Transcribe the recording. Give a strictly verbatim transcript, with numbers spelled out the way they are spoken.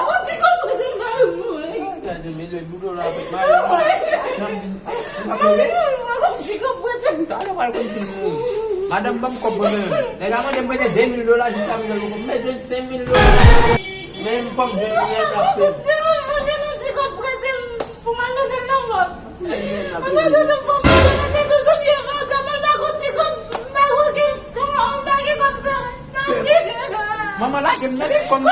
Mwen konn ti kòb prete m, mwen. Gade, mil dola avèk mari. Jan m vin. Ou pa plore? Mwen konn ti kòb prete m. Talè pral konn si m mouri. Madanm ban m kòb mwen menm. Nèg la mande m prete de mil dola, jiska prezan m poko mèt jwenn senk mil dola. Men m fòk jwenn mwen ap fè. Mwen konn ti kòb prete m pou m al mete m nan mòg. Mwen konn ti kòb prete m pou m al mete m nan mòg. Manman lage m nan kòm